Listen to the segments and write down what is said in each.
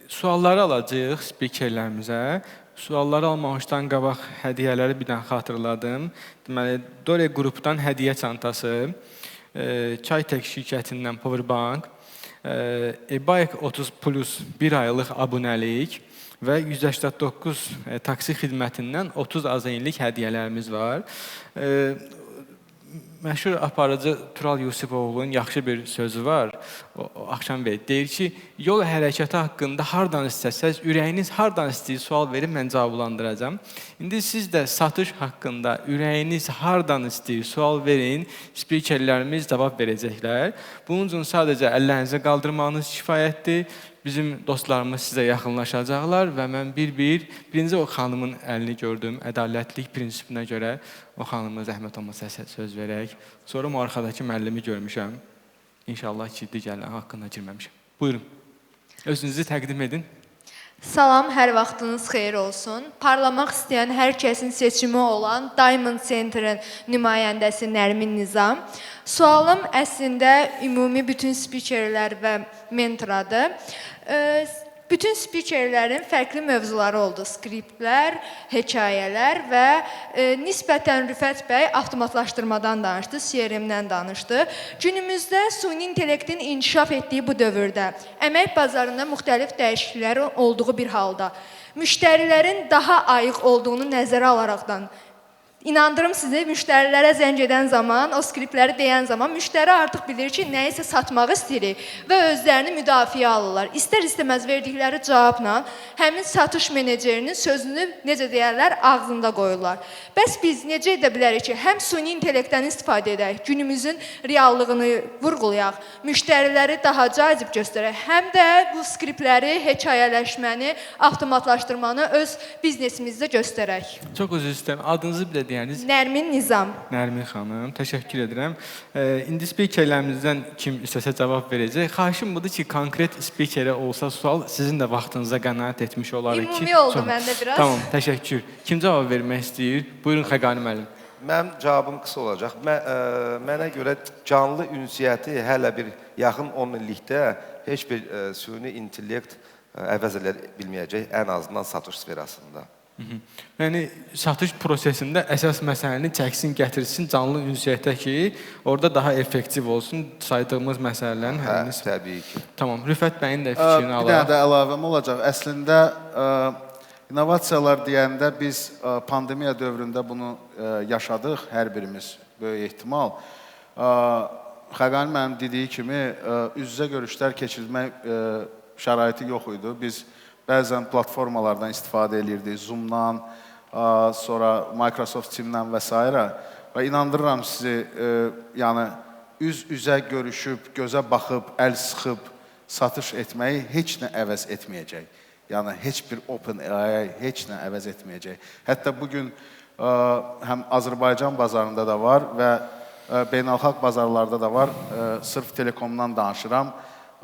Sualları alacağıq spikerlərimizə. Sualları almamışdan qabaq hədiyyələri bir dənə xatırladım. Deməli, Dore qrupdan hədiyyə çantası, Çaytek şirkətindən Powerbank, e-bike 30 plus 1 aylıq abunəlik və 189 taksi xidmətindən 30 AZN-lik hədiyyələrimiz var. Məşhur aparıcı Tural Yusifoğlu'nun yaxşı bir sözü var. O axşam bey deyir ki, yol hərəkəti haqqında hardan istəsəz, ürəyiniz hardan istəyir sual verin, mən cavablandıracağam. İndi siz də satış haqqında ürəyiniz hardan istəyir sual verin, spikerlərimiz cavab verəcəklər. Bunun üçün sadəcə əllərinizi qaldırmağınız kifayətdir. Bizim dostlarımız sizə yaxınlaşacaqlar və mən bir-bir, birinci o xanımın əlini gördüm. Ədalətlilik prinsipinə görə o xanıma zəhmət olmasa söz verək. Sonra o arxadakı müəllimi görmüşəm. İnşallah ki, digərlərinin haqqına girməmişəm. Buyurun. Özünüzü təqdim edin. Salam, hər vaxtınız xeyir olsun. Parlamaq istəyən hər kəsin seçimi olan Diamond Center-ın nümayəndəsi Nərmin Nizam. Sualım əslində ümumi bütün spikerlər və mentoradır. Bütün spikerlərin fərqli mövzuları oldu. Skriptlər, hekayələr və nisbətən Rüfət bəy avtomatlaşdırmadan danışdı, CRM-dən danışdı. Günümüzdə süni intellektin inkişaf etdiyi bu dövrdə, əmək bazarında müxtəlif dəyişikliklərin olduğu bir halda, müştərilərin daha ayıq olduğunu nəzərə alaraqdan, İnandırım sizi, müştərilərə zəng edən zaman, o skriptləri deyən zaman müştəri artıq bilir ki, nəyisə satmaq istəyirik və özlərini müdafiə alırlar. İstər-istəməz verdikləri cavabla həmin satış menecerinin sözünü, necə deyərlər, ağzında qoyurlar. Bəs biz necə edə bilərik ki, həm süni intellektdən istifadə edək, günümüzün reallığını vurğulayaq, müştəriləri daha cazib göstərək, həm də bu skriptləri, hekayələşməni, avtomatlaşdırmanı öz biznesimizdə göstərək. Çox üzr istəyirəm. Adınızı bir də deyəniz. Nərmin Nizam. Nərmin xanım, təşəkkür edirəm. İndi spikerlərimizdən kim istəsə cavab verəcək. Xahişim budur ki, konkret spikerə olsa sual, sizin də vaxtınıza qənaət etmiş olarıq ki. Ümumi oldu məndə biraz. Tamam, təşəkkür. Kim cavab vermək istəyir? Buyurun Xəqani müəllim. Mənim cavabım qısa olacaq. Mənə görə canlı ünsiyyəti hələ bir yaxın 10 illikdə heç bir süni intellekt əvəz edə bilməyəcək, ən azından satış sferasında. Yəni satış prosesində əsas məsələni çəksin, gətirsin canlı ünsiyyətə ki, orada daha effektiv olsun saydığımız məsələlərin həllini. Təbii ki. Tamam, Rüfət bəyin də fikrini Bir dənə alaq. də əlavəm olacaq. Əslində innovasiyalar deyəndə biz pandemiya dövründə bunu yaşadıq hər birimiz böyük ehtimal. Xəqani mənim dediyi kimi üz-üzə görüşlər keçirmək şəraiti yox idi. Biz bəzən platformalardan istifadə eləyirdik, Zoom-dan, sonra Microsoft Teams-dən və s. Və inandırıram sizi, yəni üz-üzə görüşüb, gözə baxıb, əl sıxıb satış etməyi heç nə əvəz etməyəcək. Yəni heç bir OpenAI heç nə əvəz etməyəcək. Hətta bugün həm Azərbaycan bazarında da var və beynəlxalq bazarlarda da var. Sırf telekomdan danışıram.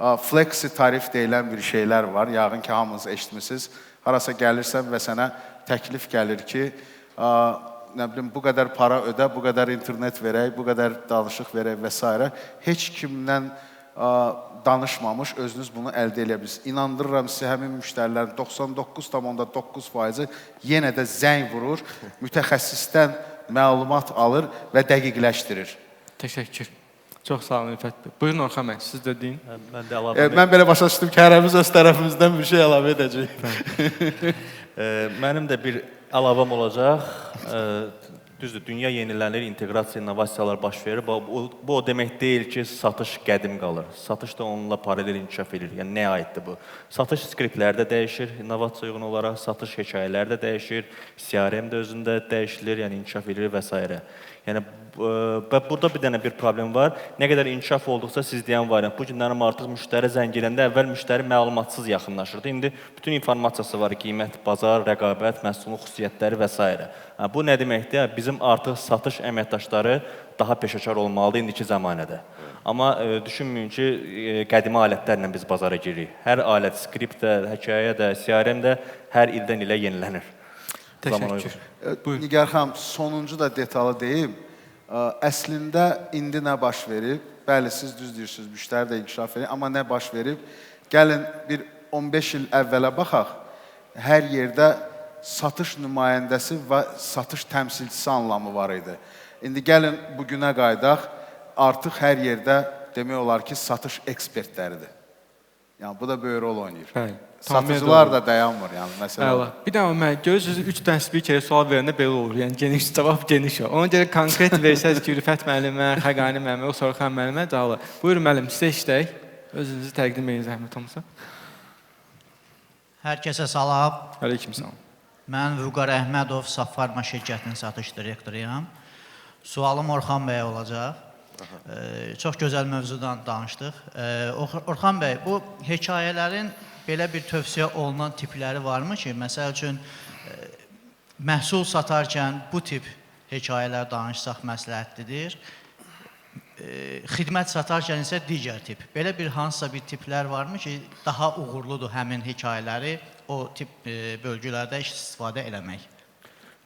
Flexi tarif deyilən bir şeylər var. Yəqin ki, hamınız eşitmisiniz. Harasa gəlirsən və sənə təklif gəlir ki, nə bilim, bu qədər para ödə, bu qədər internet verək, bu qədər danışıq verək və s. Heç kimdən danışmamış özünüz bunu əldə eləyə bilirsiniz. İnandırıram sizi, həmin müştərilərin 99,9%-i yenə də zəng vurur, mütəxəssisdən məlumat alır və dəqiqləşdirir. Təşəkkür. Çox sağ olun Rüfət bəy. Buyurun Orxan bəy, siz də deyin. Mən də əlavə Mən belə başa düşdüm ki, hərəmiz öz tərəfimizdən bir şey əlavə edəcək. Mənim də bir əlavəm olacaq. Düzdür, dünya yenilənir, inteqrasiya, innovasiyalar baş verir. Bu o demək deyil ki, satış qədim qalır. Satış da onunla paralel inkişaf edir. Yəni nəyə aiddir bu? Satış skriptləri də dəyişir, innovasiya uyğun olaraq, satış hekayələri də dəyişir, CRM də özündə dəyişilir, yəni inkişaf edir və s. Yəni və burada bir dənə bir problem var. Nə qədər inkişaf olduqca siz deyən variant, bu günlərim artıq müştəri zəng edəndə əvvəl müştəri məlumatsız yaxınlaşırdı. İndi bütün informasiyası var, qiymət, bazar, rəqabət, məhsulun xüsusiyyətləri və s. Bu nə deməkdir? Bizim artıq satış əməkdaşları daha peşəkar olmalıdır indiki zəmanədə. Amma düşünməyin ki, qədimi alətlərlə biz bazara giririk. Hər alət, skript də, hekayə də, CRM də hər ildən ilə yenilənir. Təşəkkür. Buyurun. Nigar xanım, sonuncu da detalı deyim. Əslində indi nə baş verib? Bəli, siz düz deyirsiniz, müştəri də inkişaf edir, amma nə baş verib? Gəlin bir 15 il əvvələ baxaq, hər yerdə satış nümayəndəsi və satış təmsilçisi anlamı var idi. İndi gəlin bu günə qayıdaq, artıq hər yerdə demək olar ki, satış ekspertləridir. Yəni bu da böyük rol oynayır. Bəli. Satıcılar da dayanmır, yəni məsələ. Əla. Bir də mən görürsüz 3 dənə spikerə sual verəndə belə olur. Yəni geniş cavab geniş olur. Ona görə konkret versəz ki, Rüfət müəllimə, Xəqani müəllimə, o Orxan müəllimə cavabı. Buyurun müəllim, sizə işləyək. Özünüzü təqdim edin zəhmət olmasa. Hər kəsə salam. Aleyküm salam. Mən Vüqar Əhmədov, Saffarma şirkətinin satış direktoruyam. Sualım Orxan bəyə olacaq. Çox gözəl mövzudan danışdıq. Orxan bəy, bu hekayələrin belə bir tövsiyə olunan tipləri varmı ki, məsəl üçün məhsul satarkən bu tip hekayələr danışsaq məsləhətlidir. Xidmət satarkən isə digər tip. Belə bir hansısa bir tiplər varmı ki, daha uğurludur həmin hekayələri o tip bölgülərdə istifadə eləmək?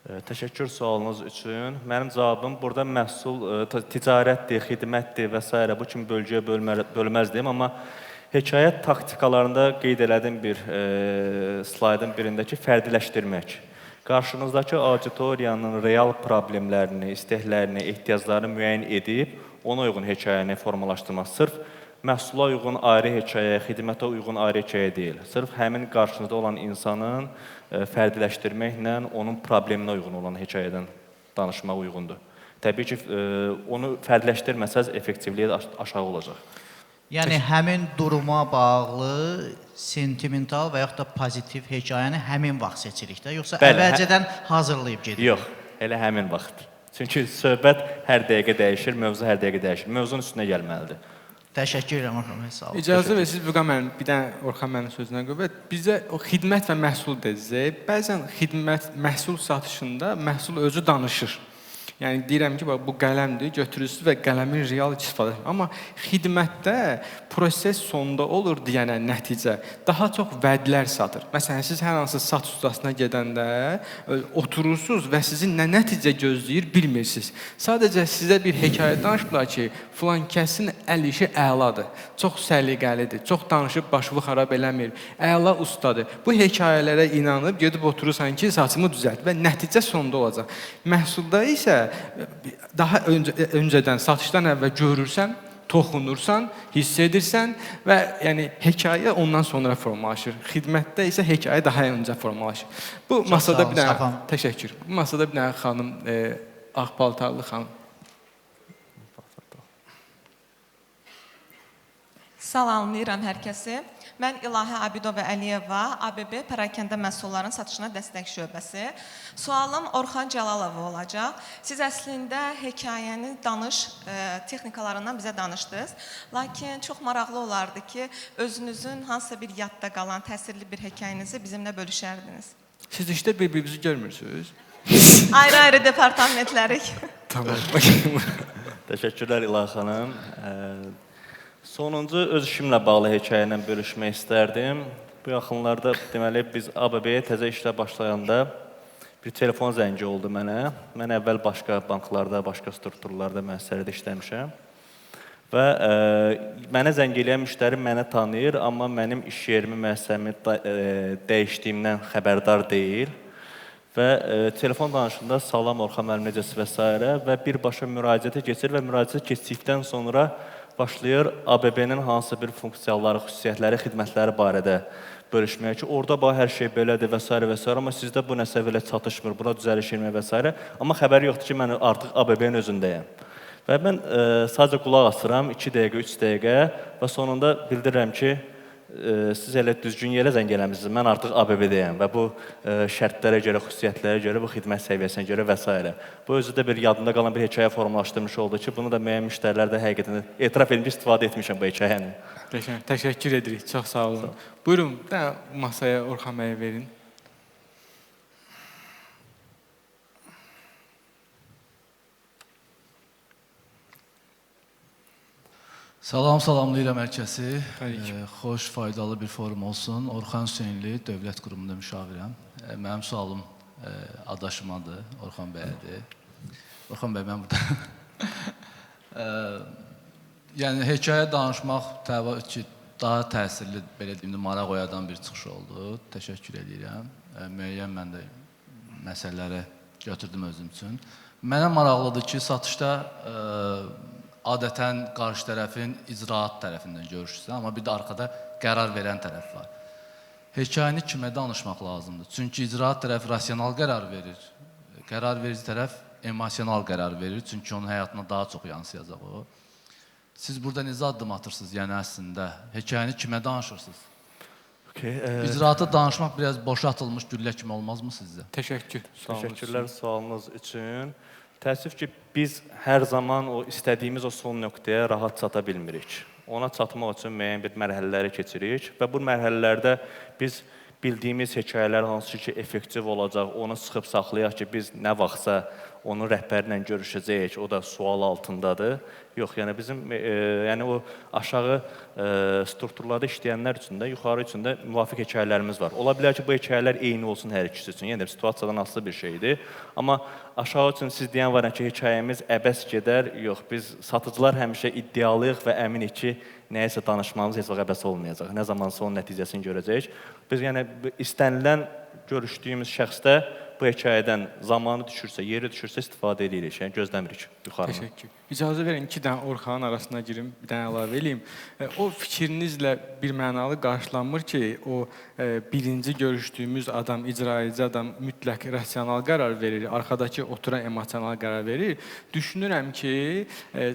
Təşəkkür sualınız üçün. Mənim cavabım burada məhsul, ticarətdir, xidmətdir və s. bu kimi bölgüyə bölməzdim, amma hekayə taktikalarında qeyd elədim bir slaydın birində ki, fərdiləşdirmək. Qarşınızdakı auditoriyanın real problemlərini, istəklərini, ehtiyaclarını müəyyən edib, ona uyğun hekayəni formalaşdırmaq. Sırf məhsula uyğun ayrı hekayə, xidmətə uyğun ayrı hekayə deyil. Sırf həmin qarşınızda olan insanın fərdiləşdirməklə onun probleminə uyğun olan hekayədən danışmaq uyğundur. Təbii ki, onu fərdiləşdirməsəz effektivliyi aşağı olacaq. Yəni həmin duruma bağlı sentimental və yaxud da pozitiv hekayəni həmin vaxt seçirik də, yoxsa Bəli, əvvəlcədən hazırlayıb gedirik? Yox, elə həmin vaxt. Çünki söhbət hər dəqiqə dəyişir, mövzu hər dəqiqə dəyişir. Mövzunun üstünə gəlməlidir. Təşəkkür edirəm Orxan bəy, sağ olun. İcazə versiniz Vüqar müəllim, bir dənə Orxan müəllimin sözünə qüvvət. Bizə o xidmət və məhsul dediniz. Bəzən xidmət, məhsul satışında məhsul özü danışır. Yəni deyirəm ki, bax bu qələmdir, götürürsünüz və qələmin real istifadə. Amma xidmətdə proses sonda olur deyənə nəticə daha çox vədlər satır. Məsələn, siz hər hansı satış ustasına gedəndə oturursunuz və sizi nə nəticə gözləyir bilmirsiniz. Sadəcə sizə bir hekayə danışıblar ki, filan kəsin əl işi əladır, çox səliqəlidir, çox danışıb başını xarab eləmir, əla ustadır. Bu hekayələrə inanıb gedib oturursan ki, saçımı düzəlt və nəticə sonda olacaq. Məhsulda isə daha öncədən, satışdan əvvəl görürsən, toxunursan, hiss edirsən və yəni hekayə ondan sonra formalaşır. Xidmətdə isə hekayə daha öncə formalaşır. Bu Çox masada sağ olun, bir dənə Safan. təşəkkür. Bu masada bir dənə xanım, ağ paltarlı xanım. Salamlayıram hər kəsi. Mən İlahə Abidova Əliyeva, ABB Pərakəndə məhsulların satışına dəstək şöbəsi. Sualım Orxan Cəlalova olacaq. Siz əslində hekayəni danış texnikalarından bizə danışdınız. Lakin çox maraqlı olardı ki, özünüzün hansısa bir yadda qalan təsirli bir hekayənizi bizimlə bölüşərdiniz. Siz işdə bir-birinizi görmürsünüz. Ayrı-ayrı departamentlərik. Tamam. Təşəkkürlər İlahə xanım. Sonuncu öz işimlə bağlı hekayə ilə bölüşmək istərdim. Bu yaxınlarda deməli biz ABB-yə təzə işlə başlayanda bir telefon zəngi oldu mənə. Mən əvvəl başqa banklarda, başqa strukturlarda, müəssisələrdə işləmişəm. Və mənə zəng eləyən müştəri məni tanıyır, amma mənim iş yerimi, müəssisəmi dəyişdiyimdən xəbərdar deyil. Və telefon danışığında salam Orxan müəllim necəsiz və s. və birbaşa müraciətə keçir və müraciətə keçdikdən sonra başlayır ABB-nin hansısa bir funksiyaları, xüsusiyyətləri, xidmətləri barədə bölüşməyə ki, orada bax hər şey belədir və s. və s. amma sizdə bu nəsə belə çatışmır, bura düzəliş elmək və s. Amma xəbəri yoxdur ki, mən artıq ABB-nin özündəyəm. Və mən sadəcə qulaq asıram 2 dəqiqə, 3 dəqiqə və sonunda bildirirəm ki, siz elə düzgün yerə zəng eləmisiniz, mən artıq ABB-dəyəm və bu şərtlərə görə, xüsusiyyətlərə görə, bu xidmət səviyyəsinə görə və s. Bu özü də bir yadında qalan bir hekayə formalaşdırmış oldu ki, bunu da müəyyən müştərilər də həqiqətən etiraf edim ki, istifadə etmişəm bu hekayəni. Təşəkkür edirik, çox sağ olun. Buyurun, da masaya Orxan bəyə verin. Salam, salamlayıram hər kəsi. Xoş, faydalı bir forum olsun. Orxan Hüseynli, Dövlət Qurumunda müşavirəm. Mənim sualım adaşımadır, Orxan bəyədir. Orxan bəy, mən burada. Yəni, hekayə danışmaq təbii ki, Daha təsirli, belə deyim də, maraq oyadan bir çıxış oldu. Təşəkkür edirəm. Müəyyən mən də məsələləri götürdüm özüm üçün. Mənə maraqlıdır ki, satışda adətən qarşı tərəfin icraat tərəfindən görüşürsən, amma bir də arxada qərar verən tərəf var. Hekayəni kimə danışmaq lazımdır? Çünki icraat tərəf rasional qərar verir. Qərar verici tərəf emosional qərar verir, çünki onun həyatına daha çox yansıyacaq o. Siz burada necə addım atırsınız, yəni əslində? Hekayəni kimə danışırsınız? Okay, İcraata danışmaq biraz boşa atılmış güllə kimi olmazmı sizcə? Təşəkkür. Təşəkkürlər sualınız üçün. Təəssüf ki, biz hər zaman o istədiyimiz o son nöqtəyə rahat çata bilmirik. Ona çatmaq üçün müəyyən bir mərhələləri keçirik və bu mərhələlərdə biz bildiyimiz hekayələr hansı ki effektiv olacaq, onu sıxıb saxlayaq ki, biz nə vaxtsa onun rəhbəri ilə görüşəcəyik, o da sual altındadır. Yox, yəni bizim yəni o aşağı strukturlarda işləyənlər üçün də, yuxarı üçün də müvafiq hekayələrimiz var. Ola bilər ki, bu hekayələr eyni olsun hər ikisi üçün. Yəni situasiyadan asılı bir şeydir. Amma aşağı üçün siz deyən var ki, hekayəmiz əbəs gedər. Yox, biz satıcılar həmişə iddialıyıq və əminik ki, nəyisə danışmamız heç vaxt əbəs olmayacaq. Nə zamansa onun nəticəsini görəcəyik. Biz yəni istənilən görüşdüyümüz şəxsdə bu hekayədən zamanı düşürsə, yeri düşürsə istifadə edirik. Yəni gözləmirik yuxarını. Təşəkkür. İcazə verin, 2 dənə Orxanın arasına girim, bir dənə əlavə eləyim. O fikrinizlə bir mənalı qarşılanmır ki, o birinci görüşdüyümüz adam, icra edici adam mütləq rasional qərar verir, arxadakı oturan emosional qərar verir. Düşünürəm ki,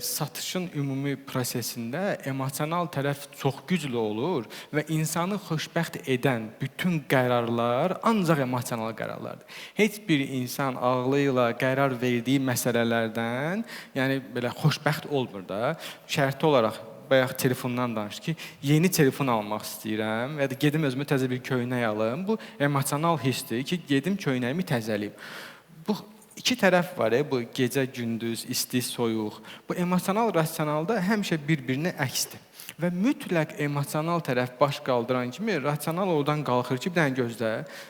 satışın ümumi prosesində emosional tərəf çox güclü olur və insanı xoşbəxt edən bütün qərarlar ancaq emosional qərarlardır. Heç bir insan ağlı ilə qərar verdiyi məsələlərdən, yəni belə xoşbəxt olmur da. Şərti olaraq bayaq telefondan danışdı ki, yeni telefon almaq istəyirəm və ya da gedim özümə təzə bir köynək alım. Bu emosional hissdir ki, gedim köynəyimi təzəliyim. Bu iki tərəf var, bu gecə, gündüz, isti, soyuq. Bu emosional, rasionalda həmişə bir-birinə əksdir. Və mütləq emosional tərəf baş qaldıran kimi rasional oradan qalxır ki, bir dənə gözlə,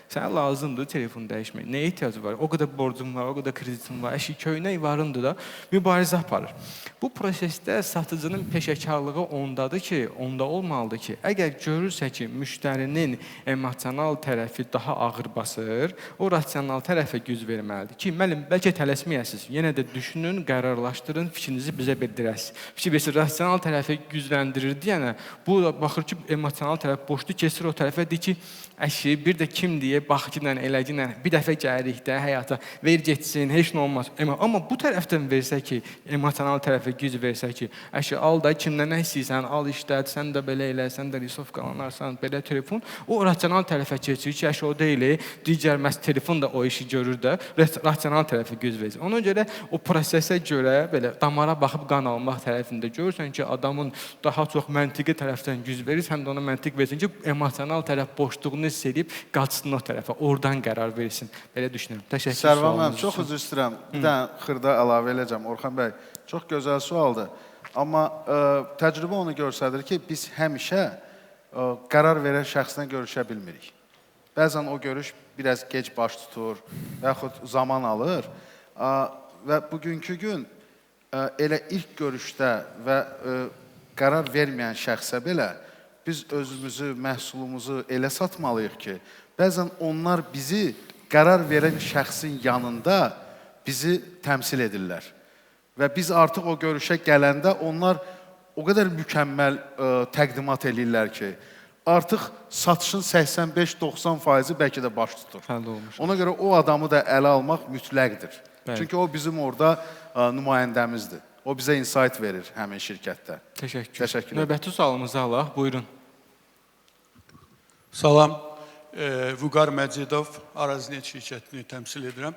sənə lazımdır telefon dəyişmək. Nəyə ehtiyacı var? O qədər borcum var, o qədər kreditim var, əşi köynək varındır da, mübarizə aparır. Bu prosesdə satıcının peşəkarlığı ondadır ki, onda olmalıdır ki, əgər görürsə ki, müştərinin emosional tərəfi daha ağır basır, o rasional tərəfə güc verməlidir ki, müəllim, bəlkə tələsməyəsiniz, yenə də düşünün, qərarlaşdırın, fikrinizi bizə bildirəsiniz. Fikir versin, rasional tərəfi gücləndirir deyənə, bu da baxır ki, emosional tərəf boşdur, keçir o tərəfə, deyir ki, əşi, bir də kim deyə, bax ki, eləginə, bir dəfə gəlirik də həyata, ver getsin, heç nə olmaz. Amma bu tərəfdən versə ki, emosional tərəfə güc versə ki, əşi, al da, kimdən nə istəyirsən, al işlət, sən də belə elə, sən də risovka alınarsan, belə telefon, o rasional tərəfə keçir ki, əşi, o deyil, digər məhz telefon da o işi görür də, rasional tərəfə güc versin. Ona görə o prosesə görə belə damara baxıb qan almaq tərəfində görürsən ki, adamın daha çox məntiqi tərəfdən güc verir, həm də ona məntiq versin ki, emosional tərəf boşluğunu hiss edib qaçsın o tərəfə, oradan qərar versin. Belə düşünürəm. Təşəkkür Sərvan müəllim, çox üzr istəyirəm. Bir dənə xırda əlavə eləyəcəm. Orxan bəy, çox gözəl sualdır. Amma təcrübə onu göstərir ki, biz həmişə qərar verən şəxslə görüşə bilmirik. Bəzən o görüş biraz gec baş tutur və yaxud zaman alır və bugünkü gün elə ilk görüşdə və qərar verməyən şəxsə belə biz özümüzü, məhsulumuzu elə satmalıyıq ki, bəzən onlar bizi qərar verən şəxsin yanında bizi təmsil edirlər. Və biz artıq o görüşə gələndə onlar o qədər mükəmməl təqdimat eləyirlər ki, artıq satışın 85-90% bəlkə də baş tutur. Ona görə o adamı da ələ almaq mütləqdir. Bəli. Çünki o bizim orada nümayəndəmizdir. O bizə insight verir həmin şirkətdə. Təşəkkür. Təşəkkür. Növbəti sualımızı alaq. Buyurun. Salam. Vüqar Məcidov, Araznet şirkətini təmsil edirəm.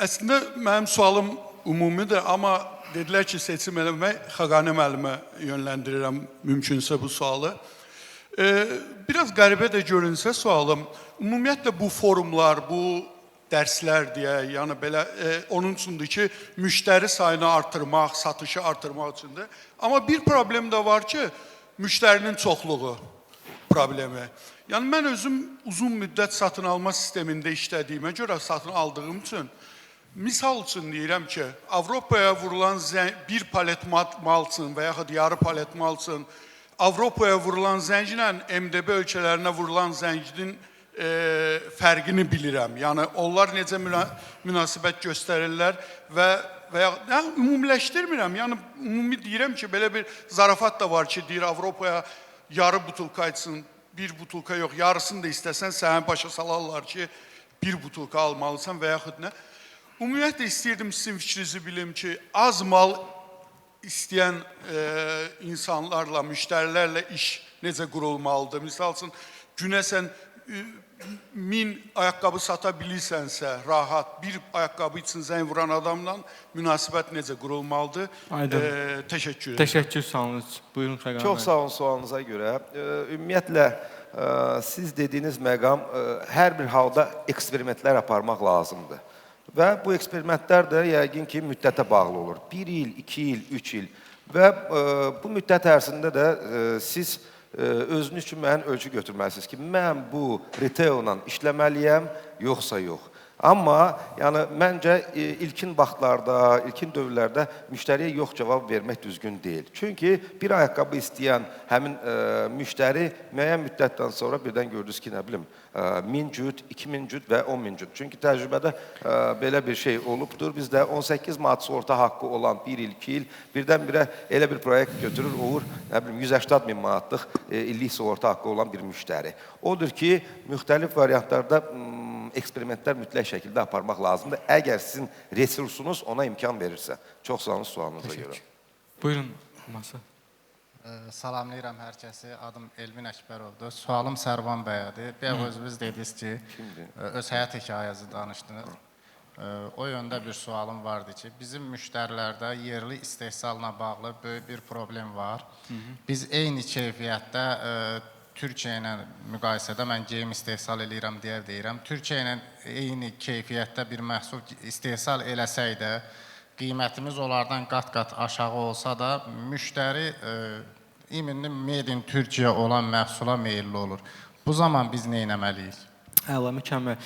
Əslində, mənim sualım umumidir, amma dedilər ki, seçim eləmək Xaqani müəllimə yönləndirirəm mümkünsə bu sualı. Biraz qəribə də görünsə sualım, ümumiyyətlə bu forumlar, bu dərslər deyək, yəni belə onun üçündür ki, müştəri sayını artırmaq, satışı artırmaq üçündür. Amma bir problem də var ki, müştərinin çoxluğu problemi. Yəni mən özüm uzun müddət satın alma sistemində işlədiyimə görə, satın aldığım üçün, misal üçün deyirəm ki, Avropaya vurulan bir palet mal üçün və yaxud yarı palet mal üçün Avropaya vurulan zənglə MDB ölkələrinə vurulan zəngin fərqini bilirəm. Yəni onlar necə münasibət göstərirlər və ya ümumiləşdirmirəm. Yəni ümumi deyirəm ki, belə bir zarafat da var ki, deyir Avropaya yarı butulka içsin, bir butulka yox, yarısını da istəsən səni başa salarlar ki, bir butulka almalısan və yaxud nə. Ümumiyyətlə istəyirdim sizin fikrinizi bilim ki, az mal istəyən insanlarla, müştərilərlə iş necə qurulmalıdır? Misal üçün, günə sən 1000 ayaqqabı sata bilirsənsə, rahat bir ayaqqabı üçün zəng vuran adamla münasibət necə qurulmalıdır? Aydın. Təşəkkür edirəm. Təşəkkür sualınız üçün. Buyurun Xəqani. Çox sağ olun sualınıza görə. Ümumiyyətlə, siz dediyiniz məqam hər bir halda eksperimentlər aparmaq lazımdır. Və bu eksperimentlər də yəqin ki, müddətə bağlı olur. 1 il, 2 il, 3 il və bu müddət ərzində də siz özünüz üçün müəyyən ölçü götürməlisiniz ki, mən bu retail-la işləməliyəm, yoxsa yox. Amma yəni məncə ilkin vaxtlarda, ilkin dövrlərdə müştəriyə yox cavab vermək düzgün deyil. Çünki bir ayaqqabı istəyən həmin müştəri müəyyən müddətdən sonra birdən gördünüz ki, nə bilim, 1000 cüt, 2000 cüt və 10.000 cüt. Çünki təcrübədə belə bir şey olubdur. Bizdə 18 manat sığorta haqqı olan 1 il, 2 il birdən-birə elə bir proyekt götürür, olur, nə bilim, 180 min manatlıq illik sığorta haqqı olan bir müştəri. Odur ki, müxtəlif variantlarda eksperimentlər mütləq şəkildə aparmaq lazımdır. Əgər sizin resursunuz ona imkan verirsə. Çox sağ olun sualınıza görə. Buyurun, masa. Salamlayıram hər kəsi. Adım Elvin Əkbərovdur. Sualım Sərvan bəyədir. Bayaq özünüz dediniz ki, öz həyat hekayənizi danışdınız. O yöndə bir sualım vardı ki, bizim müştərilərdə yerli istehsalla bağlı böyük bir problem var. Biz eyni keyfiyyətdə Türkiyə ilə müqayisədə mən geyim istehsal eləyirəm deyə deyirəm. Türkiyə ilə eyni keyfiyyətdə bir məhsul istehsal eləsək də, qiymətimiz onlardan qat-qat aşağı olsa da, müştəri iminli Made in Türkiyə olan məhsula meyilli olur. Bu zaman biz nə etməliyik? Əla, mükəmməl.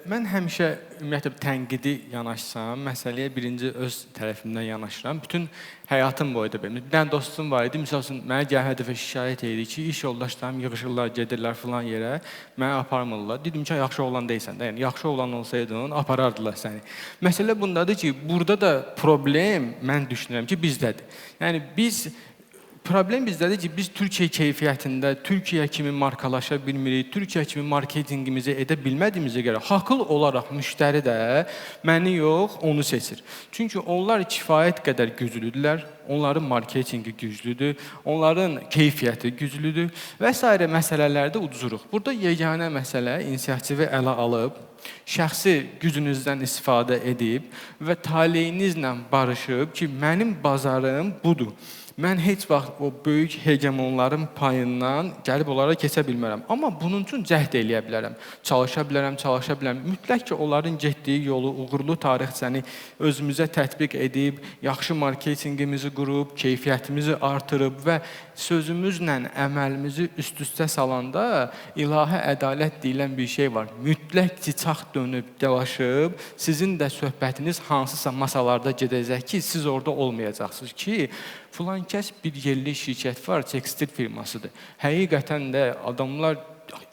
Mən həmişə ümumiyyətlə tənqidi yanaşsam, məsələyə birinci öz tərəfimdən yanaşıram. Bütün həyatım boyu da belə. Bir dənə dostum var idi, misal üçün, mənə gələn hər dəfə şikayət edir ki, iş yoldaşlarım yığışırlar, gedirlər filan yerə, məni aparmırlar. Dedim ki, yaxşı oğlan deyilsən də, yəni yaxşı oğlan olsaydın, aparardılar səni. Məsələ bundadır ki, burada da problem, mən düşünürəm ki, bizdədir. Yəni biz problem bizdədir ki, biz Türkiyə keyfiyyətində, Türkiyə kimi markalaşa bilmirik, Türkiyə kimi marketinqimizi edə bilmədiyimizə görə haqlı olaraq müştəri də məni yox, onu seçir. Çünki onlar kifayət qədər güclüdürlər, onların marketinqi güclüdür, onların keyfiyyəti güclüdür və s. məsələlərdə uduzuruq. Burada yeganə məsələ inisiyativi ələ alıb, şəxsi gücünüzdən istifadə edib və taleyinizlə barışıb ki, mənim bazarım budur. Mən heç vaxt o böyük hegemonların payından gəlib onlara keçə bilmərəm. Amma bunun üçün cəhd eləyə bilərəm. Çalışa bilərəm, çalışa bilərəm. Mütləq ki, onların getdiyi yolu, uğurlu tarixçəni özümüzə tətbiq edib, yaxşı marketinqimizi qurub, keyfiyyətimizi artırıb və sözümüzlə əməlimizi üst-üstə salanda ilahi ədalət deyilən bir şey var. Mütləq ki, çax dönüb, dolaşıb, sizin də söhbətiniz hansısa masalarda gedəcək ki, siz orada olmayacaqsınız ki, filan kəs bir yerli şirkət var, tekstil firmasıdır. Həqiqətən də adamlar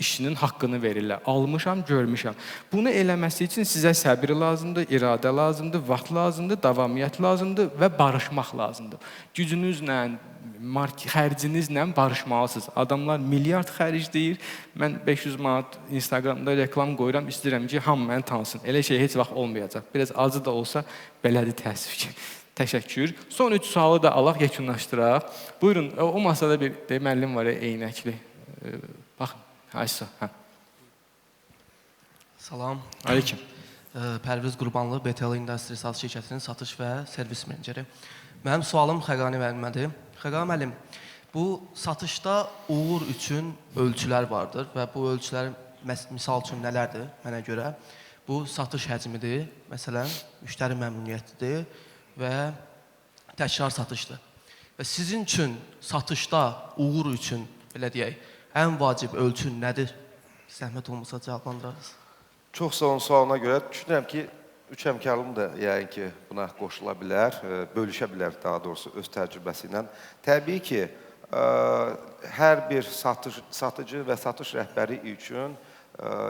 işinin haqqını verirlər. Almışam, görmüşəm. Bunu eləməsi üçün sizə səbir lazımdır, iradə lazımdır, vaxt lazımdır, davamiyyət lazımdır və barışmaq lazımdır. Gücünüzlə, xərcinizlə barışmalısınız. Adamlar milyard xərcləyir. Mən 500 manat Instagramda reklam qoyuram, istəyirəm ki, hamı məni tanısın. Elə şey heç vaxt olmayacaq. Biraz acı da olsa belədir təəssüf ki. Təşəkkür. Son 3 sualı da alaq, yekunlaşdıraq. Buyurun, o masada bir müəllim var, eynəkli. Baxın, Aysa. Hə. Salam. Aleyküm. Pərviz Qurbanlı, BTL Industry Satış şirkətinin satış və servis meneceri. Mənim sualım Xəqani müəllimədir. Xəqani müəllim, bu satışda uğur üçün ölçülər vardır və bu ölçülər misal üçün nələrdir mənə görə? Bu satış həcmidir, məsələn, müştəri məmnuniyyətidir və təkrar satışdır. Və sizin üçün satışda uğur üçün, belə deyək, ən vacib ölçü nədir? Zəhmət olmasa cavablandırarız. Çox sağ olun sualına görə. Düşünürəm ki, üç həmkarlığım da yəqin ki, buna qoşula bilər, bölüşə bilər daha doğrusu öz təcrübəsi ilə. Təbii ki, hər bir satıcı və satış rəhbəri üçün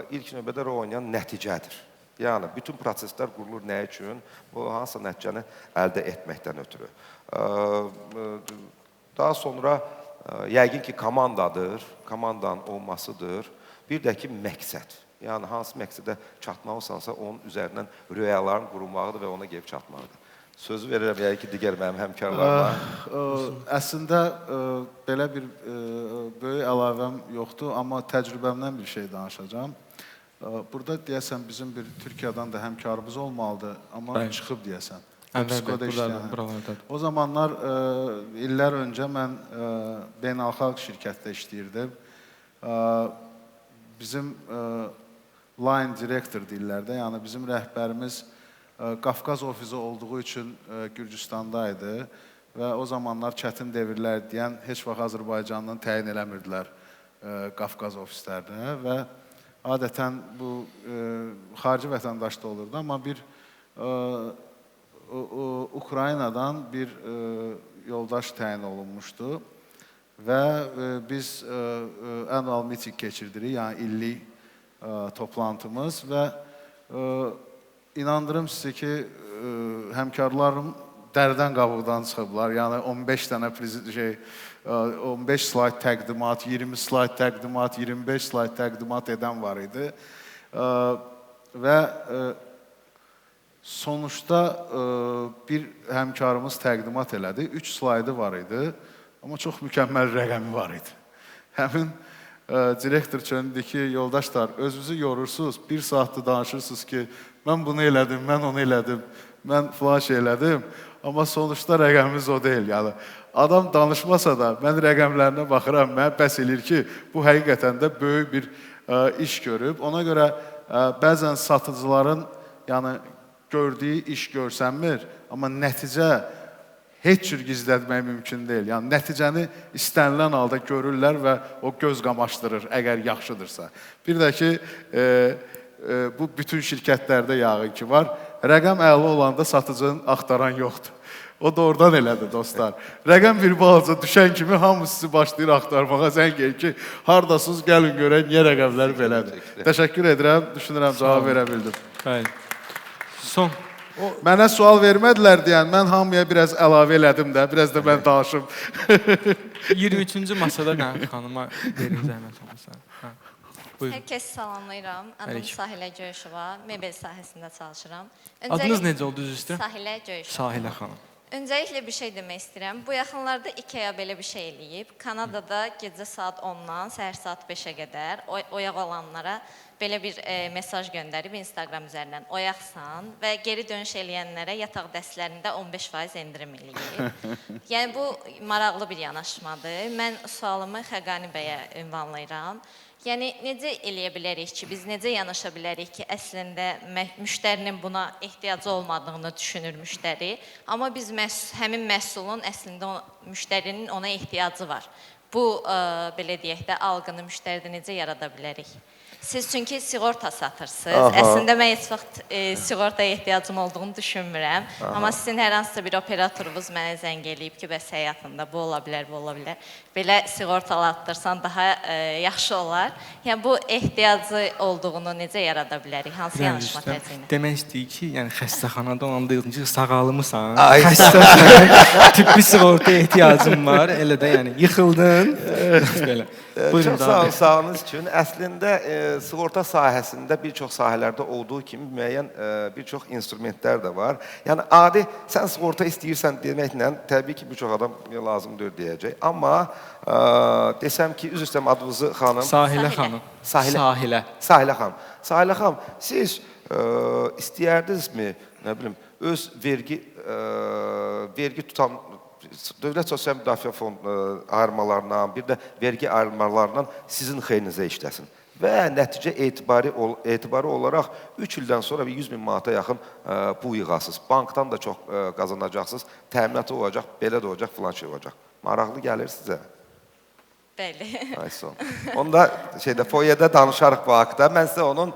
ilk növbədə rol oynayan nəticədir. Yəni, bütün proseslər qurulur nə üçün? Bu, hansısa nəticəni əldə etməkdən ötürü. Daha sonra, yəqin ki, komandadır, komandanın olmasıdır. Bir də ki, məqsəd. Yəni, hansı məqsədə çatmalısansa, onun üzərindən röyaların qurulmağıdır və ona gəlib çatmaqdır. Sözü verirəm, yəqin ki, digər mənim həmkarlarıma. Əslində, belə bir böyük əlavəm yoxdur, amma təcrübəmdən bir şey danışacağam. Burada deyəsən, bizim bir Türkiyədən də həmkarımız olmalıdır, amma Bəli. Çıxıb deyəsən. Ənvər bəy, buralardadır. O zamanlar, illər öncə mən beynəlxalq şirkətdə işləyirdim. Bizim line director deyirlər də, yəni bizim rəhbərimiz Qafqaz ofisi olduğu üçün Gürcüstanda idi və o zamanlar çətin devirlər deyən heç vaxt Azərbaycandan təyin eləmirdilər Qafqaz ofislərinə və adətən bu xarici vətəndaş da olurdu, amma bir Ukraynadan bir yoldaş təyin olunmuşdu və biz annual meeting keçirdirik, yəni illik toplantımız və inandırım sizi ki, həmkarlarım dərdən qabıqdan çıxıblar. Yəni 15 dənə 15 slayd təqdimat, 20 slayd təqdimat, 25 slayd təqdimat edən var idi. Və sonuçda bir həmkarımız təqdimat elədi. 3 slaydı var idi, amma çox mükəmməl rəqəmi var idi. Həmin direktor çöndü ki, yoldaşlar, özünüzü yorursunuz, bir saatdır danışırsınız ki, mən bunu elədim, mən onu elədim, mən filan şey elədim, amma sonuçda rəqəmimiz o deyil. Yəni, adam danışmasa da mən rəqəmlərinə baxıram, mənə bəs eləyir ki, bu həqiqətən də böyük bir iş görüb. Ona görə bəzən satıcıların yəni, gördüyü iş görsənmir, amma nəticə heç cür gizlətmək mümkün deyil. Yəni, nəticəni istənilən halda görürlər və o göz qamaşdırır, əgər yaxşıdırsa. Bir də ki, bu bütün şirkətlərdə yəqin ki var, rəqəm əla olanda satıcının axtaran yoxdur. O doğrudan elədir, dostlar. Rəqəm bir balaca düşən kimi hamı sizi başlayır axtarmağa, zəng eləyir ki, haradasınız, gəlin görək, niyə rəqəmlər belədir. Təşəkkür edirəm, düşünürəm, cavab verə bildim. Bəli. Son. Mənə sual vermədilər deyən, mən hamıya biraz əlavə elədim də, biraz da mən danışım. 23-cü masada mən xanıma verin zəhmət olmasa. Buyurun. Hər kəsi salamlayıram. Adım Sahilə Göyüşova, mebel sahəsində çalışıram. Adınız necə oldu, üzr istəyirəm? Sahilə Göyüşova. Sahilə xanım. Öncəliklə bir şey demək istəyirəm. Bu yaxınlarda IKEA belə bir şey eləyib. Kanadada gecə saat 10-dan səhər saat 5-ə qədər oyaq olanlara belə bir mesaj göndərib Instagram üzərindən. Oyaqsan və geri dönüş eləyənlərə yataq dəstlərində 15% endirim eləyib. Yəni bu maraqlı bir yanaşmadır. Mən sualımı Xəqani bəyə ünvanlayıram. Yəni necə eləyə bilərik ki, biz necə yanaşa bilərik ki, əslində müştərinin buna ehtiyacı olmadığını düşünür müştəri, amma biz həmin məhsulun əslində müştərinin ona ehtiyacı var. Bu, belə deyək də, algını müştəridə necə yarada bilərik? Siz çünki siğorta satırsınız. Aha. Əslində mən heç vaxt siğortaya ehtiyacım olduğunu düşünmürəm. Aha. Amma sizin hər hansısa bir operatorunuz mənə zəng eləyib ki, bəs həyatında bu ola bilər, bu ola bilər. Belə siğortalatdırsan daha yaxşı olar. Yəni bu ehtiyacı olduğunu necə yarada bilərik? Hansı yanaşma tərzi ilə? Demək istəyir ki, yəni xəstəxanada olanda deyirsin ki, sağalmısan, Ay. xəstəsən, tibbi siğortaya ehtiyacın var, elə də yəni yıxıldın. Belə. Buyurun, Çox sağ olun sualınız üçün. Əslində sığorta sahəsində bir çox sahələrdə olduğu kimi müəyyən bir çox instrumentlər də var. Yəni adi sən sığorta istəyirsən deməklə təbii ki, bir çox adam lazım deyil deyəcək. Amma desəm ki, üzr istəyirəm adınızı xanım. Sahilə xanım. Sahilə. Sahilə. Sahilə xanım. Sahilə xanım, siz istəyərdinizmi, nə bilim, öz vergi tutan Dövlət Sosial Müdafiə Fondu ayırmalarından, bir də vergi ayırmalarından sizin xeyrinizə işləsin. Və nəticə etibarı olaraq 3 ildən sonra bir 100 min manata yaxın pul yığasınız. Bankdan da çox qazanacaqsınız, təminatı olacaq, belə də olacaq, filan şey olacaq. Maraqlı gəlir sizə. Bəli. Ay sağ ol. Onda şeydə foyedə danışarıq bu haqda. Mən sizə onun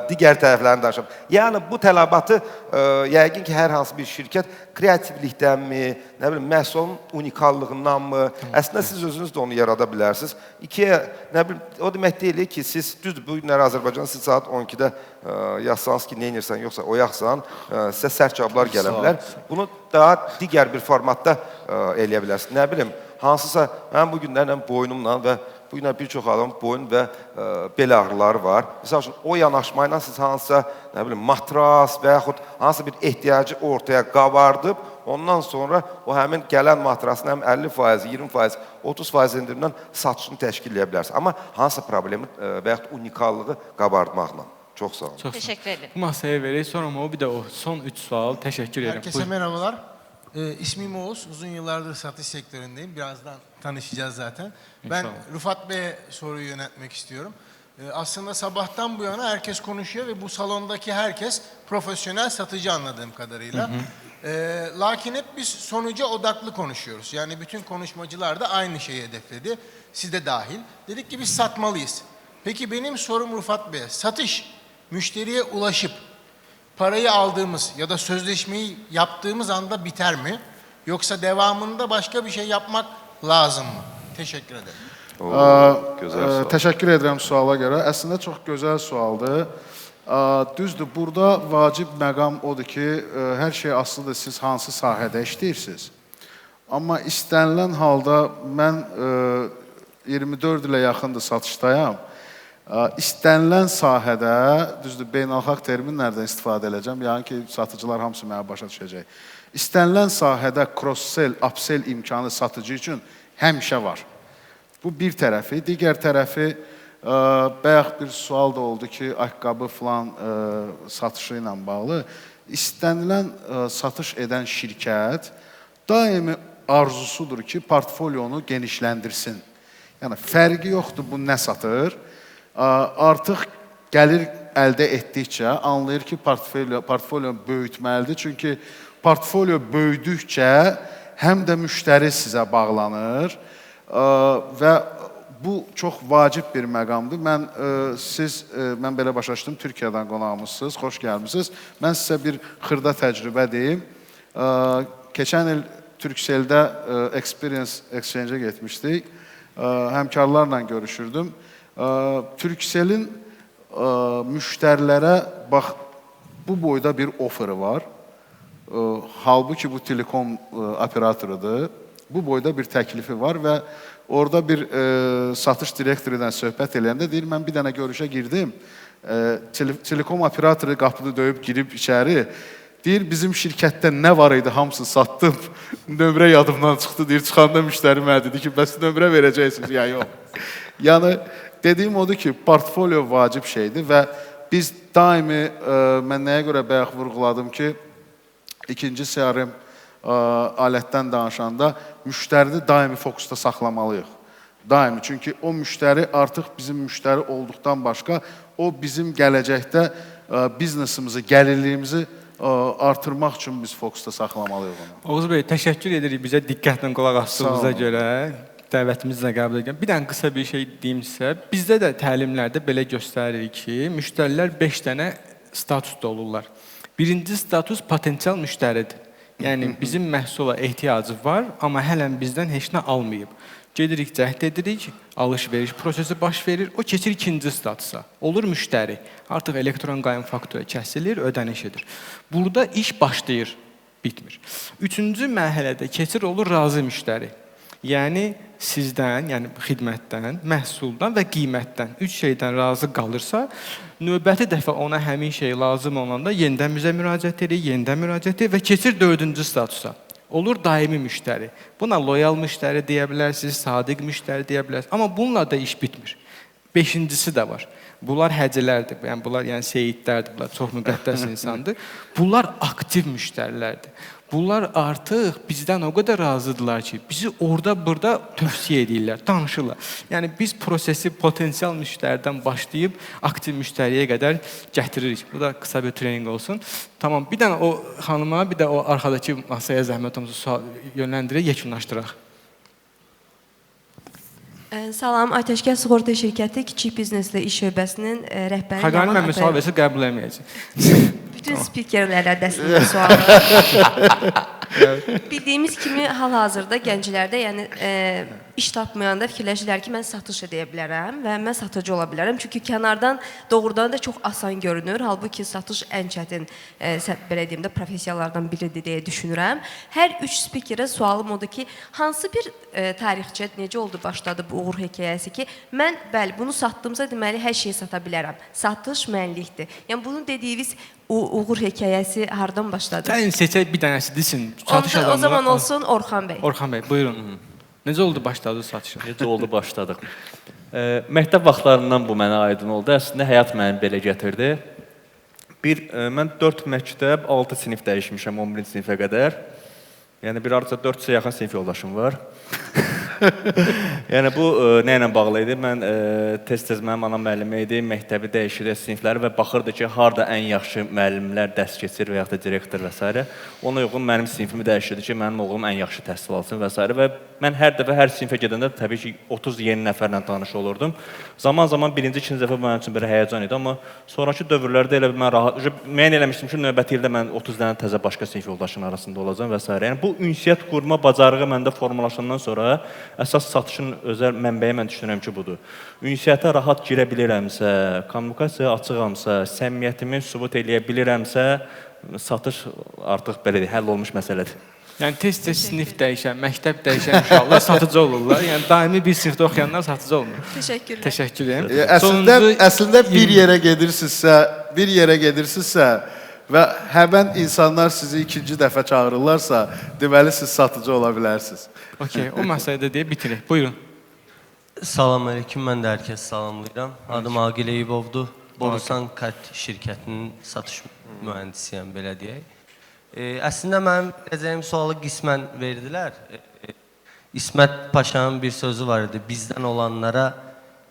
digər tərəflərini danışım. Yəni bu tələbatı yəqin ki, hər hansı bir şirkət kreativlikdənmi, nə bilim, məhsulun unikallığındanmı, əslində siz özünüz də onu yarada bilərsiniz. IKEA, nə bilim, o demək deyil ki, siz düzdür, bu günlər Azərbaycanda siz saat 12-də yazsanız ki, nə edirsən, yoxsa oyaqsan, sizə sərt cavablar gələ bilər. Bunu daha digər bir formatda eləyə bilərsiniz. Nə bilim, hansısa, mən bu günlərlə boynumla və bu günlər bir çox adamın boyun və bel ağrıları var. Məsəl üçün, o yanaşma ilə siz hansısa, nə bilim, matras və yaxud hansısa bir ehtiyacı ortaya qabardıb, ondan sonra o həmin gələn matrasın həm 50%, 20%, 30% endirimdən satışını təşkil edə bilərsiniz. Amma hansısa problemi və yaxud unikallığı qabardmaqla. Çox sağ olun. Çox sağ olun. Təşəkkür edirəm. Bu masaya verək, sonra o bir də o son 3 sual. Təşəkkür edirəm. Herkese merhabalar. İsmim Oğuz. Uzun yıllardır satış sektöründeyim. Birazdan tanışacağız zaten. Ben İnşallah. Rufat Bey'e soruyu yöneltmek istiyorum. Aslında sabahtan bu yana herkes konuşuyor ve bu salondaki herkes profesyonel satıcı anladığım kadarıyla. Lakin hep biz sonuca odaklı konuşuyoruz. Yani bütün konuşmacılar da aynı şeyi hedefledi. Siz de dahil. Dedik ki biz satmalıyız. Peki benim sorum Rufat Bey'e. Satış müşteriye ulaşıp parayı aldığımız ya da sözleşmeyi yaptığımız anda biter mi? Yoksa devamında başka bir şey yapmak lazım mı? Teşekkür ederim. Gözəl sual. Təşəkkür edirəm suala görə. Əslində çox gözəl sualdır. Düzdür, burada vacib məqam odur ki, hər şey asılıdır siz hansı sahədə işləyirsiniz. Amma istənilən halda mən 24 ilə yaxındır satışdayam. İstənilən sahədə, düzdür, beynəlxalq terminlərdən istifadə edəcəm, yəni ki, satıcılar hamısı mənə başa düşəcək. İstənilən sahədə cross-sell, upsell imkanı satıcı üçün həmişə var. Bu bir tərəfi. Digər tərəfi, bayaq bir sual da oldu ki, ayaqqabı filan satışı ilə bağlı. İstənilən satış edən şirkət daimi arzusudur ki, portfolyonu genişləndirsin. Yəni, fərqi yoxdur bu nə satır. Artıq gəlir əldə etdikcə anlayır ki, portfolyo böyütməlidir. Çünki portfolyo böyüdükcə həm də müştəri sizə bağlanır və bu çox vacib bir məqamdır. Mən belə başa düşdüm, Türkiyədən qonağımızsınız, xoş gəlmisiniz. Mən sizə bir xırda təcrübə deyim. Keçən il Turkcell'də Experience Exchange-ə getmişdik. Həmkarlarla görüşürdüm. Turkcell'in müştərilərə bax bu boyda bir offeri var. Halbuki bu telekom operatorudur. Bu boyda bir təklifi var və orada bir satış direktoru ilə söhbət eləyəndə deyir, mən bir dənə görüşə girdim. Telekom operatoru qapını döyüb girib içəri. Deyir, bizim şirkətdə nə var idi, hamısını satdım. Nömrə yadımdan çıxdı, deyir, çıxanda müştəri mənə dedi ki, bəs nömrə verəcəksiniz, ya yox. Yəni, dediyim odur ki, portfolyo vacib şeydir və biz daimi, mən nəyə görə bayaq vurğuladım ki, ikinci CRM alətdən danışanda müştərini daimi fokusda saxlamalıyıq. Daimi, çünki o müştəri artıq bizim müştəri olduqdan başqa, o bizim gələcəkdə biznesimizi, gəlirliyimizi artırmaq üçün biz fokusda saxlamalıyıq onu. Oğuz bəy, təşəkkür edirik bizə diqqətlə qulaq asdığınıza görə. Dəvətimizi də qəbul edirəm. Bir dənə qısa bir şey deyim sizə. Bizdə də təlimlərdə belə göstəririk ki, müştərilər 5 dənə statusda olurlar. Birinci status potensial müştəridir. Yəni bizim məhsula ehtiyacı var, amma hələn bizdən heç nə almayıb. Gedirik, cəhd edirik, alış-veriş prosesi baş verir, o keçir ikinci statusa. Olur müştəri. Artıq elektron qaym faktura kəsilir, ödəniş edir. Burada iş başlayır, bitmir. Üçüncü mərhələdə keçir, olur razı müştəri. Yəni sizdən, yəni xidmətdən, məhsuldan və qiymətdən 3 şeydən razı qalırsa, növbəti dəfə ona həmin şey lazım olanda yenidən bizə müraciət edir, yenidən müraciət edir və keçir dördüncü statusa. Olur daimi müştəri. Buna loyal müştəri deyə bilərsiniz, sadiq müştəri deyə bilərsiniz. Amma bununla da iş bitmir. Beşincisi də var. Bunlar həcələrdir, yəni bunlar yəni seyidlərdir, bunlar çox müqəddəs insandır. Bunlar aktiv müştərilərdir. Bunlar artıq bizdən o qədər razıdırlar ki, bizi orada burada tövsiyə edirlər, danışırlar. Yəni biz prosesi potensial müştəridən başlayıb aktiv müştəriyə qədər gətiririk. Bu da qısa bir treninq olsun. Tamam, bir dənə o xanıma, bir də o arxadakı masaya zəhmət olmasa sual yönləndirək, yekunlaşdıraq. Salam, Atəşkəs Sığorta Şirkəti Kiçik Bizneslə İş Şöbəsinin rəhbəri Xaqani Yaman müəllim sual Atayev. versə qəbul eləməyəcək. Bütün spikerlərə dəstək sualı. Bildiyimiz kimi hal-hazırda gənclərdə, yəni iş tapmayanda fikirləşirlər ki, mən satış edə bilərəm və mən satıcı ola bilərəm. Çünki kənardan doğrudan da çox asan görünür. Halbuki satış ən çətin, belə deyim də, professiyalardan biridir deyə düşünürəm. Hər üç spikerə sualım odur ki, hansı bir tarixçə necə oldu başladı bu uğur hekayəsi ki, mən bəli bunu satdımsa deməli hər şeyi sata bilərəm. Satış mənlikdir. Yəni bunu dediyiniz uğur hekayəsi hardan başladı? Gəlin seçək bir dənəsi desin. Satış Onda, o zaman adamları- olsun Orxan bəy. Orxan bəy, buyurun. Necə oldu başladı satışa? Necə oldu başladıq? Məktəb vaxtlarından bu mənə aydın oldu. Əslində həyat məni belə gətirdi. Mən 4 məktəb, 6 sinif dəyişmişəm 11-ci sinifə qədər. Yəni bir hardasa 400-ə yaxın sinif yoldaşım var. Yəni bu nə ilə bağlı idi? Mən tez-tez mənim anam müəllimi idi, məktəbi dəyişirdi sinifləri və baxırdı ki, harda ən yaxşı müəllimlər dərs keçir və yaxud da direktor və s. Ona uyğun mənim sinifimi dəyişirdi ki, mənim oğlum ən yaxşı təhsil alsın və s. Və mən hər dəfə hər sinifə gedəndə təbii ki, 30 yeni nəfərlə tanış olurdum. Zaman-zaman birinci, ikinci dəfə mənim üçün belə həyəcan idi, amma sonrakı dövrlərdə elə mən rahat, müəyyən eləmişdim ki, növbəti ildə mən 30 dənə təzə başqa sinif yoldaşının arasında olacağam və s. Yəni bu ünsiyyət qurma bacarığı məndə formalaşandan sonra əsas satışın özəl mənbəyi mən düşünürəm ki, budur. Ünsiyyətə rahat girə bilirəmsə, kommunikasiyaya açığamsa, səmimiyyətimi sübut eləyə bilirəmsə, satış artıq belə deyək, həll olmuş məsələdir. Yəni tez-tez sinif dəyişən, məktəb dəyişən uşaqlar satıcı olurlar. Yəni daimi bir sinifdə oxuyanlar satıcı olmur. Təşəkkürlər. Təşəkkür edirəm. Əslində bir yerə gedirsinizsə, və həmən insanlar sizi ikinci dəfə çağırırlarsa, deməli siz satıcı ola bilərsiniz. Okey, o məsələdə deyib bitirək. Buyurun. Salam aleyküm, mən də hər kəs salamlayıram. Adım Aqil Eyübovdur. Borusan Kat şirkətinin satış mühəndisiyəm, belə deyək. Əslində mənim verəcəyim sualı qismən verdilər. İsmət Paşanın bir sözü var idi. Bizdən olanlara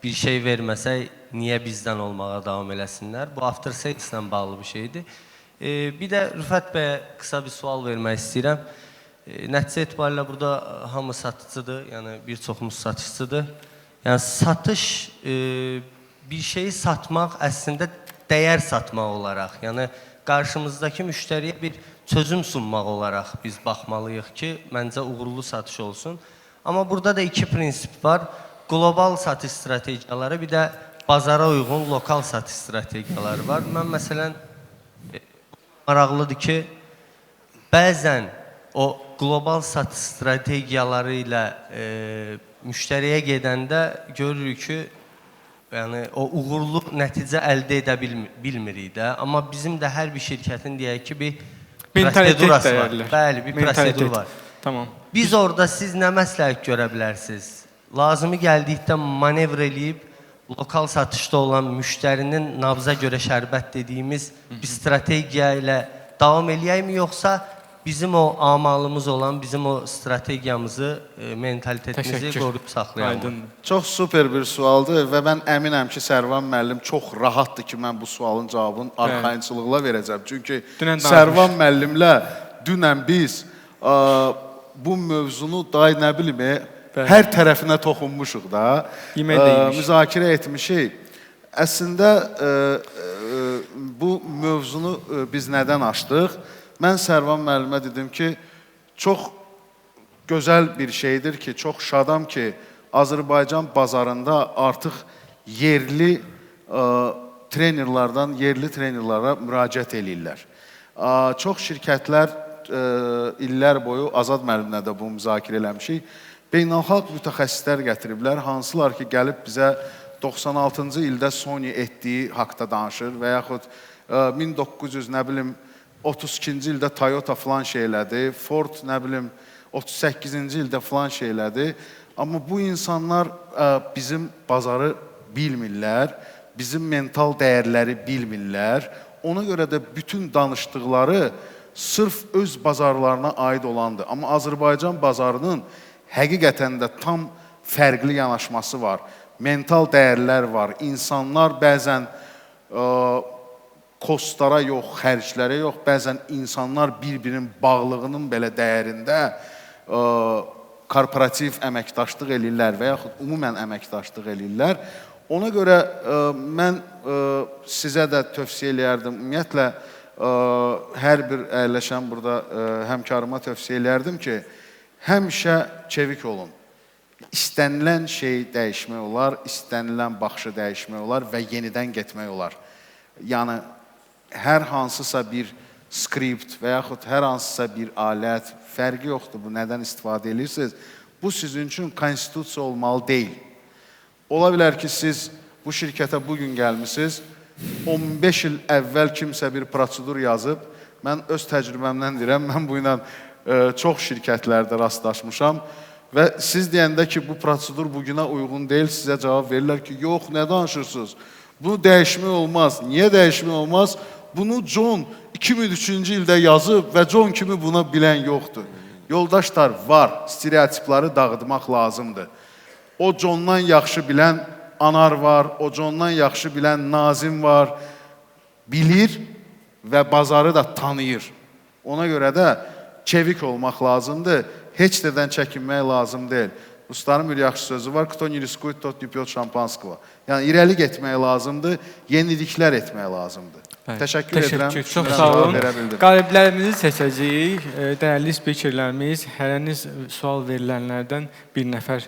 bir şey verməsək, niyə bizdən olmağa davam eləsinlər? Bu after sales-lə bağlı bir şeydir. Bir də Rüfət bəyə qısa bir sual vermək istəyirəm. Nəticə etibarilə burada hamı satıcıdır, yəni bir çoxumuz satışçıdır. Yəni satış, bir şeyi satmaq əslində dəyər satmaq olaraq, yəni qarşımızdakı müştəriyə bir çözüm sunmaq olaraq biz baxmalıyıq ki, məncə uğurlu satış olsun. Amma burada da iki prinsip var. Qlobal satış strategiyaları, bir də bazara uyğun lokal satış strategiyaları var. Mən məsələn, maraqlıdır ki, bəzən o qlobal satış strategiyaları ilə müştəriyə gedəndə görürük ki, yəni o uğurlu nəticə əldə edə bilmirik də. Amma bizim də hər bir şirkətin deyək ki, bir prosedurası var. Bəli, bir prosedur var. Tamam. Biz orada siz nə məsləhət görə bilərsiniz? Lazımı gəldikdə manevr eləyib lokal satışda olan müştərinin nabza görə şərbət dediyimiz bir strategiya ilə davam eləyəkmi, yoxsa bizim o amalımız olan, bizim o strategiyamızı, mentalitetimizi qoruyub saxlayalım? Çox super bir sualdır və mən əminəm ki, Sərvan müəllim çox rahatdır ki, mən bu sualın cavabını arxayınçılıqla verəcəm. Çünki Sərvan müəllimlə dünən biz bu mövzunu day nə bilim, hər tərəfinə toxunmuşuq da, müzakirə etmişik. Əslində, bu mövzunu biz nədən açdıq? Mən Sərvan müəllimə dedim ki, çox gözəl bir şeydir ki, çox şadam ki, Azərbaycan bazarında artıq yerli trenerlardan yerli trenerlara müraciət eləyirlər. Çox şirkətlər illər boyu Azad müəllimlə də bunu müzakirə eləmişik. Beynəlxalq mütəxəssislər gətiriblər, hansılar ki, gəlib bizə 96-cı ildə Sony etdiyi haqda danışır və yaxud 1900, nə bilim, 32-ci ildə Toyota filan şey elədi, Ford, nə bilim, 38-ci ildə filan şey elədi. Amma bu insanlar bizim bazarı bilmirlər, bizim mental dəyərləri bilmirlər. Ona görə də bütün danışdıqları sırf öz bazarlarına aid olandır. Amma Azərbaycan bazarının həqiqətən də tam fərqli yanaşması var. Mental dəyərlər var. İnsanlar bəzən kostlara yox, xərclərə yox, bəzən insanlar bir-birinin bağlığının belə dəyərində korporativ əməkdaşlıq eləyirlər və yaxud ümumən əməkdaşlıq eləyirlər. Ona görə mən sizə də tövsiyə eləyərdim. Ümumiyyətlə, hər bir əyləşən burada həmkarıma tövsiyə eləyərdim ki, həmişə çevik olun. İstənilən şeyi dəyişmək olar, istənilən baxışı dəyişmək olar və yenidən getmək olar. Yəni, hər hansısa bir skript və yaxud hər hansısa bir alət, fərqi yoxdur bu, nədən istifadə edirsiniz, bu sizin üçün konstitusiya olmalı deyil. Ola bilər ki, siz bu şirkətə bugün gəlmisiniz, 15 il əvvəl kimsə bir prosedur yazıb, mən öz təcrübəmdən deyirəm, mən bu ilə çox şirkətlərdə rastlaşmışam və siz deyəndə ki, bu prosedur bugünə uyğun deyil, sizə cavab verirlər ki, yox, nə danışırsınız? Bunu dəyişmək olmaz. Niyə dəyişmək olmaz? Bunu John 2003-cü ildə yazıb və John kimi buna bilən yoxdur. Yoldaşlar, var, stereotipləri dağıtmaq lazımdır. O Johndan yaxşı bilən Anar var, o Johndan yaxşı bilən Nazim var, bilir və bazarı da tanıyır. Ona görə də çevik olmaq lazımdır, heç nədən çəkinmək lazım deyil. Rusların bir yaxşı sözü var, "Кто не рискует, тот не пьет шампанского." Yəni irəli getmək lazımdır, yeniliklər etmək lazımdır. Bəli. Təşəkkür edirəm. Çox sağ olun. Qaliblərimizi seçəcəyik. Dəyərli spikerlərimiz, hərəniz sual verilənlərdən bir nəfər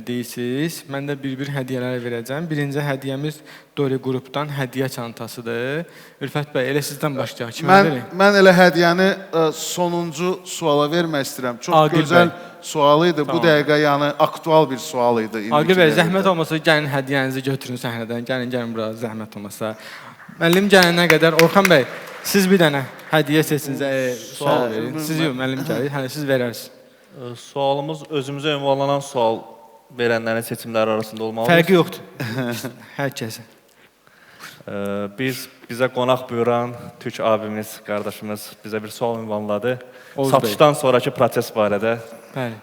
deyirsiniz. Mən də bir-bir hədiyyələr verəcəm. Birinci hədiyyəmiz Dori qrupdan hədiyyə çantasıdır. Ülfət bəy, elə sizdən başlayaq. Kimə verək? Mən elə hədiyyəni sonuncu suala vermək istəyirəm. Çox Aqil gözəl bəy. sual idi. Bu Tamam. dəqiqə yəni aktual bir sual idi. Aqil bəy, zəhmət olmasa gəlin hədiyyənizi götürün səhnədən. Gəlin, gəlin bura, zəhmət olmasa. Müəllim gələnə qədər Orxan bəy, siz bir dənə hədiyyə seçin, sual verin. Siz yox, müəllim gəlir. Hələ siz verərsiniz. Sualımız özümüzə ünvanlanan sual verənlərin seçimləri arasında olmalıdır. Fərqi yoxdur. Hər kəsə. Biz bizə qonaq buyuran Türk abimiz, qardaşımız bizə bir sual ünvanladı. Oğuz bəy. Satışdan sonrakı proses barədə. Bəli.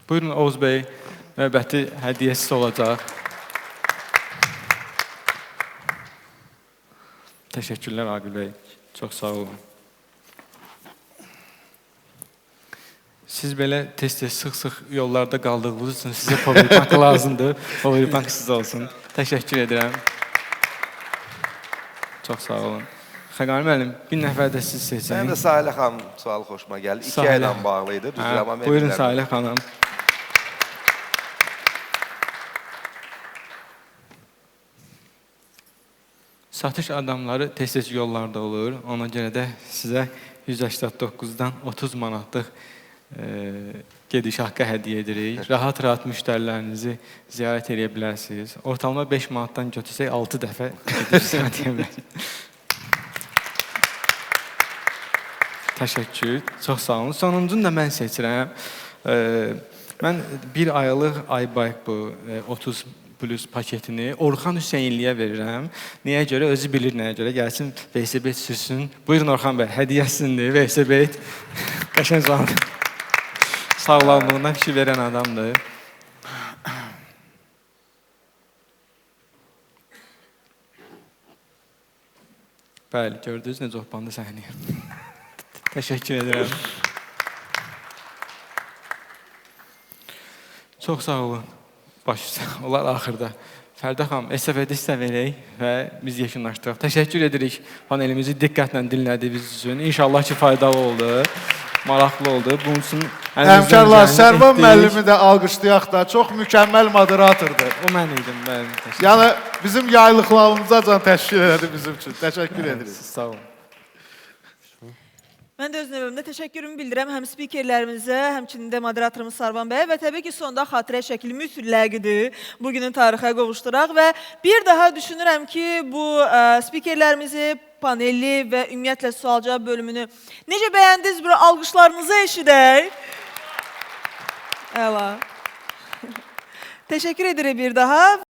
Buyurun Oğuz bəy, növbəti hədiyyə sizə olacaq. Təşəkkürlər Aqil bəy. Çox sağ olun. Siz belə tez-tez, sıx-sıx yollarda qaldığınız üçün sizə powerbank lazımdır. Powerbank sizə olsun. Təşəkkür edirəm. Çox sağ olun. Xəqani müəllim, bir nəfər də siz seçin. Mənim də Sahilə xanım sualı xoşuma gəldi. İki Sahilə. ayla bağlı idi. Düzdür, Hə, amma mən buyurun bilmirəm. Sahilə xanım. Satış adamları tez-tez yollarda olur. Ona görə də sizə 189-dan 30 manatlıq gediş haqqı hədiyyə edirik. Rahat-rahat müştərilərinizi ziyarət edə bilərsiniz. Ortalama 5 manatdan götürsək 6 dəfə gedib ziyarət edə bilərsiniz. Təşəkkür. Çox sağ olun. Sonuncunu da mən seçirəm. Mən bir aylıq iBike bu 30 plus paketini Orxan Hüseynliyə verirəm. Niyə görə? Özü bilir nəyə görə. Gəlsin velosiped sürsün. Buyurun Orxan bəy, hədiyyə sizindir. Velosiped. Qəşəng sual. Sağlamlığına fikir verən adamdır. Bəli, gördünüz necə hoppandı səhnəyə. Təşəkkür edirəm. Çox sağ olun. Baş üstə, onlar axırda. Fərdə xanım, estafeti sizə verək və biz yekunlaşdıraq. Təşəkkür edirik panelimizi diqqətlə dinlədiyiniz üçün. İnşallah ki, faydalı oldu, maraqlı oldu. Bunun üçün əlimizdən Həmkarlar, gələni Sərvan etdik. müəllimi də alqışlayaq da. Çox mükəmməl moderatordur. O mən idim, bəli. Təşəkkür. Yəni bizim yaylıqlarımıza can təşkil elədi bizim üçün. Təşəkkür edirik. Sağ olun. Mən də öz növbəmdə təşəkkürümü bildirəm həm spikerlərimizə, həmçinin də moderatorumuz Sarvan bəyə və təbii ki, sonda xatirə şəkli mütləqdir. Bugünün tarixə qovuşduraq və bir daha düşünürəm ki, bu spikerlərimizi, paneli və ümumiyyətlə sual-cavab bölümünü necə bəyəndiniz? Bir alqışlarınızı eşidək. Əla. Təşəkkür edirik bir daha.